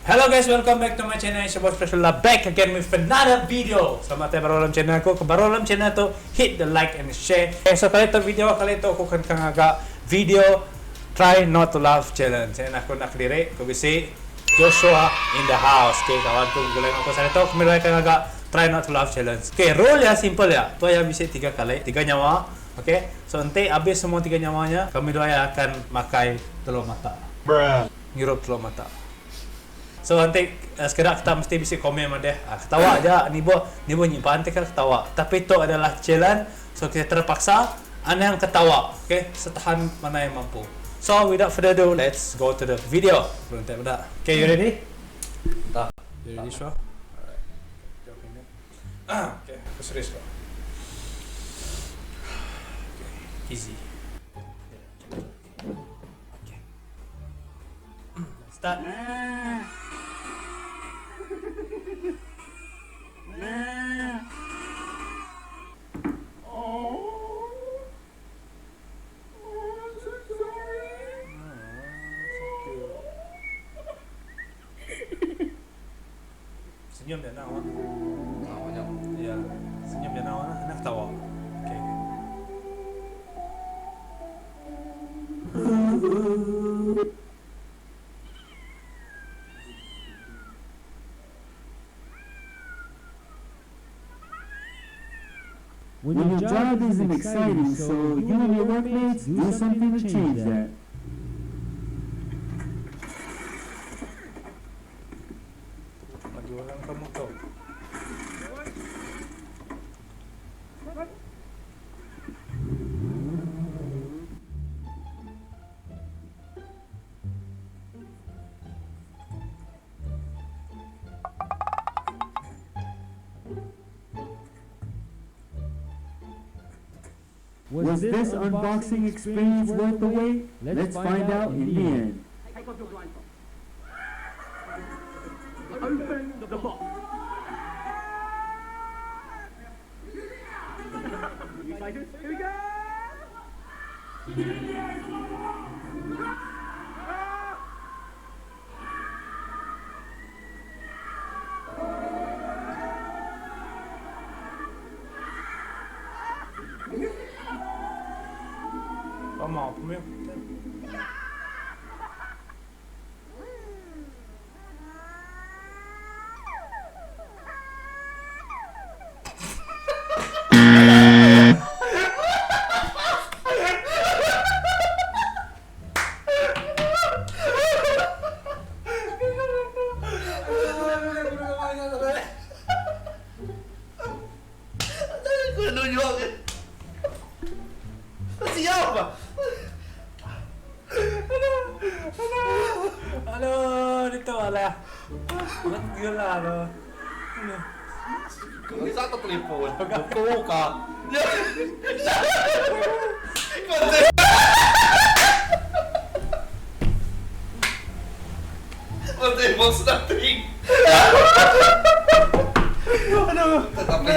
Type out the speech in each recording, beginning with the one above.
Hello guys, welcome back to my channel. It's your boy Special Love back again with another video. Selamat datang baru dalam channel aku. Ke baru dalam channel tu, hit the like and share. Okay, so kali tu video kali tu aku akan ngaga video try not to laugh challenge. And aku nak kediri, aku bisi Joshua in the house. Okay, kawan aku gulai aku sana tu, kami akan ngaga try not to laugh challenge. Okay, rule ya simple ya. Tu yang bisi tiga kali, tiga nyawa. Okay, so nanti habis semua tiga nyawanya, kami dua yang akan makai telur mata. Bruh. Ngirup telur mata. So nanti sekeda kita mesti bisi komen meh deh. Ketawa aja nibuh nibuh nyimpan ti ka ketawa. Tapi tu adalah challenge so kita terpaksa anang ketawa. Okay, setahan mana yang mampu. So without further ado, let's go to the video. Belum tak meda. Okay, you ready? Dah. You ready, Shua? Alright. Ah, okay, aku serius kok. Okay, easy. Okay. Start. Senyum dia nak awak. Ya, senyum dia nak awak nak ketawa. Okay. When your job isn't exciting, so you and your workmates do something to change that. Lagi orang kamu kau. Was this unboxing experience worth the wait? Let's find out in the end. Take off your blindfold. Open the box. You excited? Here we go! Vamos, primeiro. Siapa? Aduh, itu alah. Gila aduh. Bisa atau telepon? Buka. Nanti box nothing. Aduh. Tetapi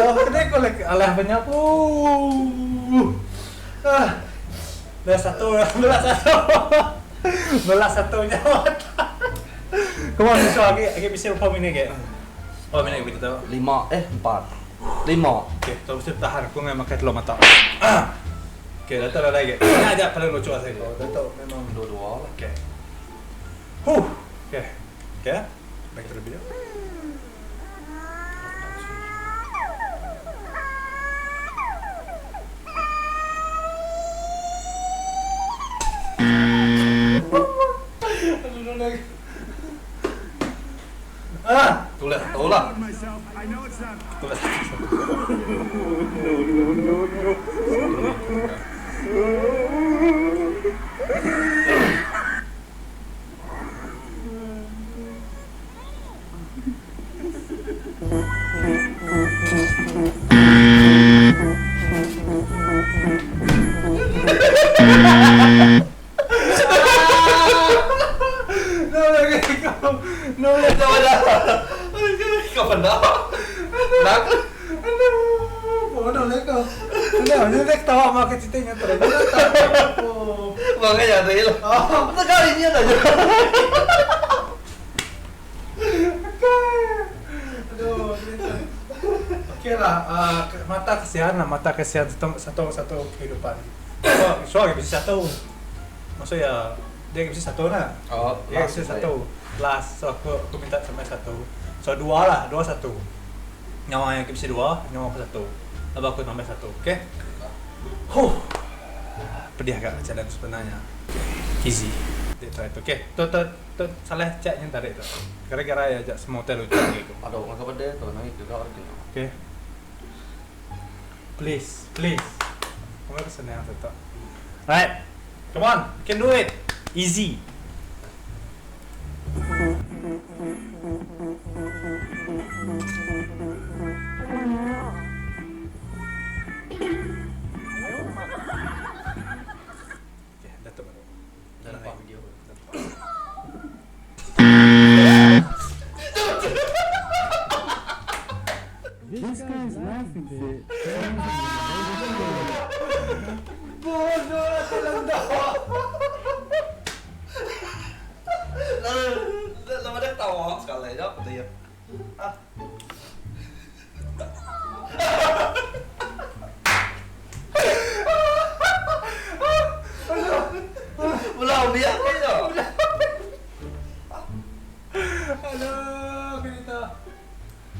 Oh, kena kau lagi alah banyak. Ah. Belas satu, belas satu. Belas satu nyawa. Come on, so lagi lagi bisa berapa minit ke? Oh, minit kita tahu. 5 4 5. Okey, tu mesti tahan aku dengan makan telur mata. Ah. Okey, dah tahu dah lagi. Ini aja paling lucu saya. Oh, dah tahu memang Dua-dua lah. Okey. Huh. Okey. Okey. Back to the video. Ah, Tulis tahu lah. tulis. No, no, no, no. Kau pernah? Nak? Aduh, bodoh lah kau. Aduh, ni dia ketawa makan ceritanya terus. Oh. Makanya ada lah. Oh. Sekalinya aja. Okay lah, uh, mata kesian lah, mata kesian satu satu satu kehidupan. So, so agi bisi satu. Maksud iya, dia agi bisi satu nah. Oh, Dia agi bisi satu. Last, so aku aku minta sampai satu. So dua lah, dua satu. Nyawa iya agi bisi dua, nyawa aku satu. Lalu aku nambah satu, okay? Huh. Pedih ga challenge sebenarnya. Easy. Dia try tu. Okay, tu tu tu salah chat nya tadi tu. Gara-gara iya aja semua utai lucu agi aku. Aduh, ngaga pedih tu nang gaga orang kena. Okay. Please, please. Kamu harus senang tu tu. Alright. Come on, you can do it. Easy. Okay, dah tu baru. Dah nampak video. This guy's laughing fit Bodoh Lama dia ketawa sekali aja pedih. Ah. Belum dia kaya. Aduh, kita.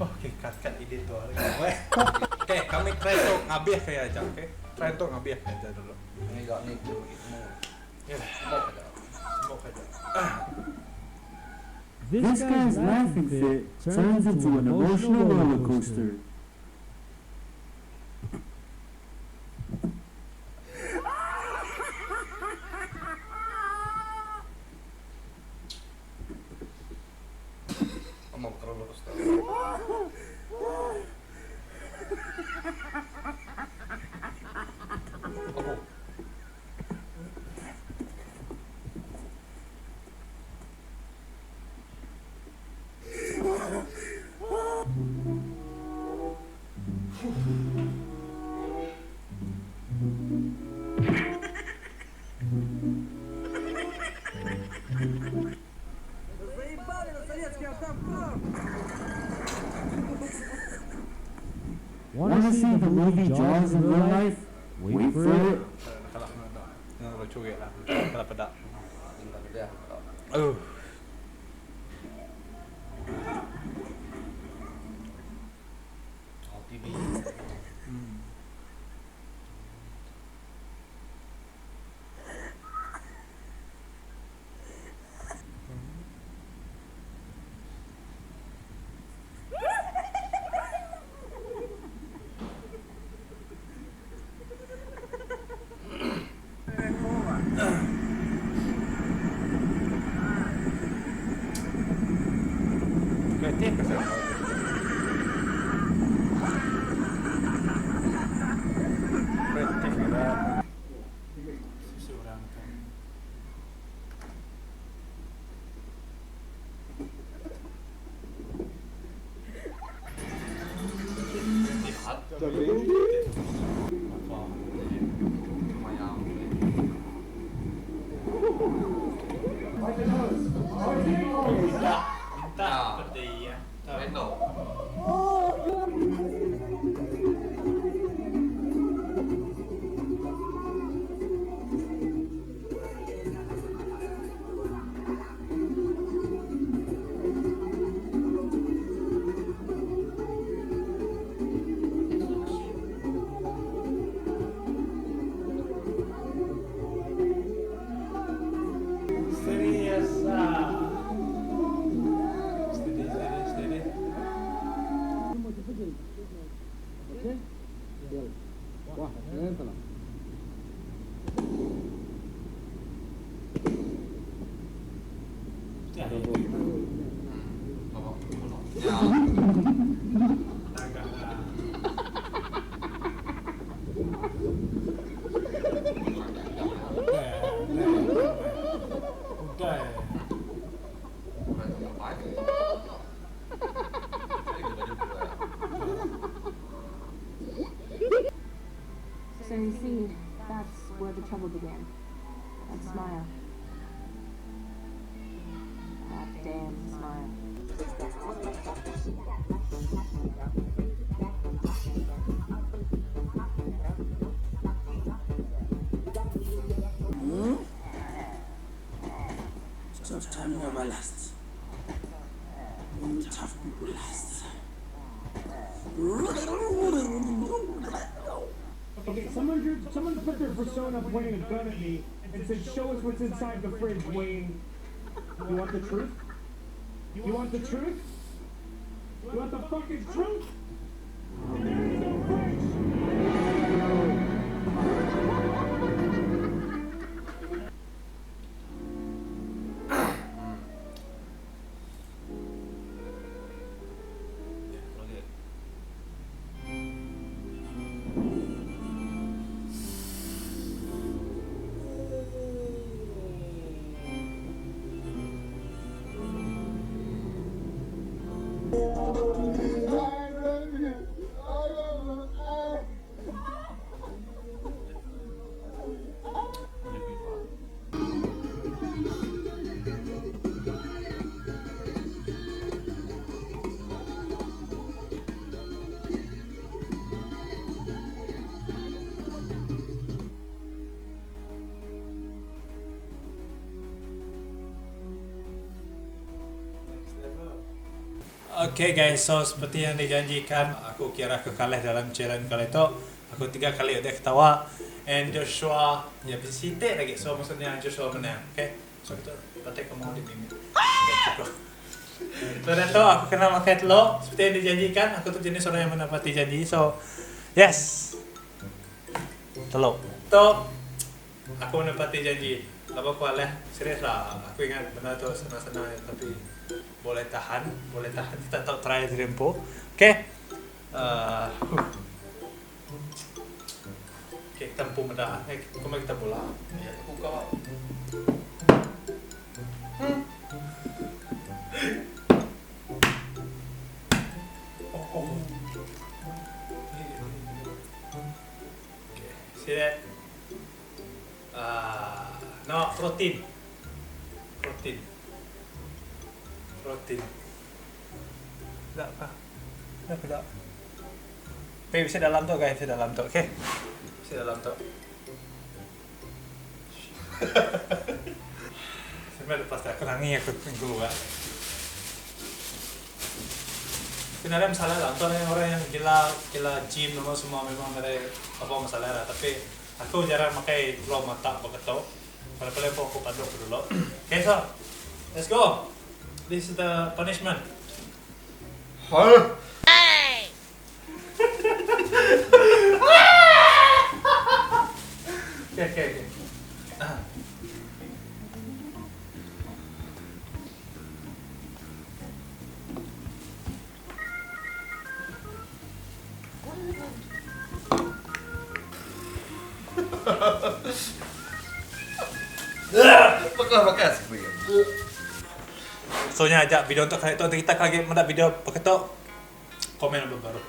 Oh, okay, cut cut edit tu. Okay, kami try untuk ngabih kaya aja, okay? Try untuk ngabih kaya aja dulu. Ni gak ni tu mo. Ya, Smoke aja. smoke aja. This guy's laughing fit turns into an emotional roller coaster. Mau terlalu coaster. Oh. Wanna see the movie Jaws in real life? Wait for it. Kalah kena Jangan curi lah. Kalah pedak. Tinggal dia. Oh. Oh, TV. Kreatif ke saya? Kreatif ke Susu orang tu. Apa? Lumayan. Minta. Minta Ah. seperti ya. Reno. Serius ah. Steady, steady, steady. Ya, Bawa Ya. agak lah. Udah, udah. Udah terbaik. Ini baju gua. So you see, that's where the trouble began. That smile. That damn smile. Only tough people last. Okay, someone drew, someone put their persona pointing a gun at me and said, "Show us what's inside the fridge, Wayne." You want the truth? You want the truth? You want the fucking truth? There is no fridge. Okay guys, so seperti yang dijanjikan, aku kira aku kalah dalam challenge kali tu. Aku tiga kali udah ketawa and Joshua ya bisi siti lagi. So maksudnya Joshua menang. Okay. So kita patut kamu di mimit. Okay, cukup. So dah tu aku kena makan telur seperti yang dijanjikan. Aku tu jenis orang yang menepati janji. So yes. Telur. Tu aku menepati janji. Lama aku alah serius lah. Aku ingat benda tu senang-senang tapi boleh tahan, boleh tahan. Kita tahu try diri empu. Okay. Okay, kita empu meda. Eh, kuma kita bola. Ya, aku kau. Oh, oh. Okay, see that? No, protein. Protein. Protein. Tak apa. Tak apa tak. Okay, bisa dalam tu guys, bisa dalam tu. Okay. Bisa dalam tu. Sebenarnya lepas aku nangis aku tunggu lah. Sebenarnya masalah lah, untuk orang yang gila gila gym nama semua memang ada apa masalah lah. Tapi aku jarang pakai telur mata begitu. Paling-paling aku aku paduk dulu. Okay, so let's go. This is the punishment. Huh? Okay, okay, okay. Makan makan sebenarnya. So nya ajak video untuk kali tu kita lagi mendak video begitu komen baru.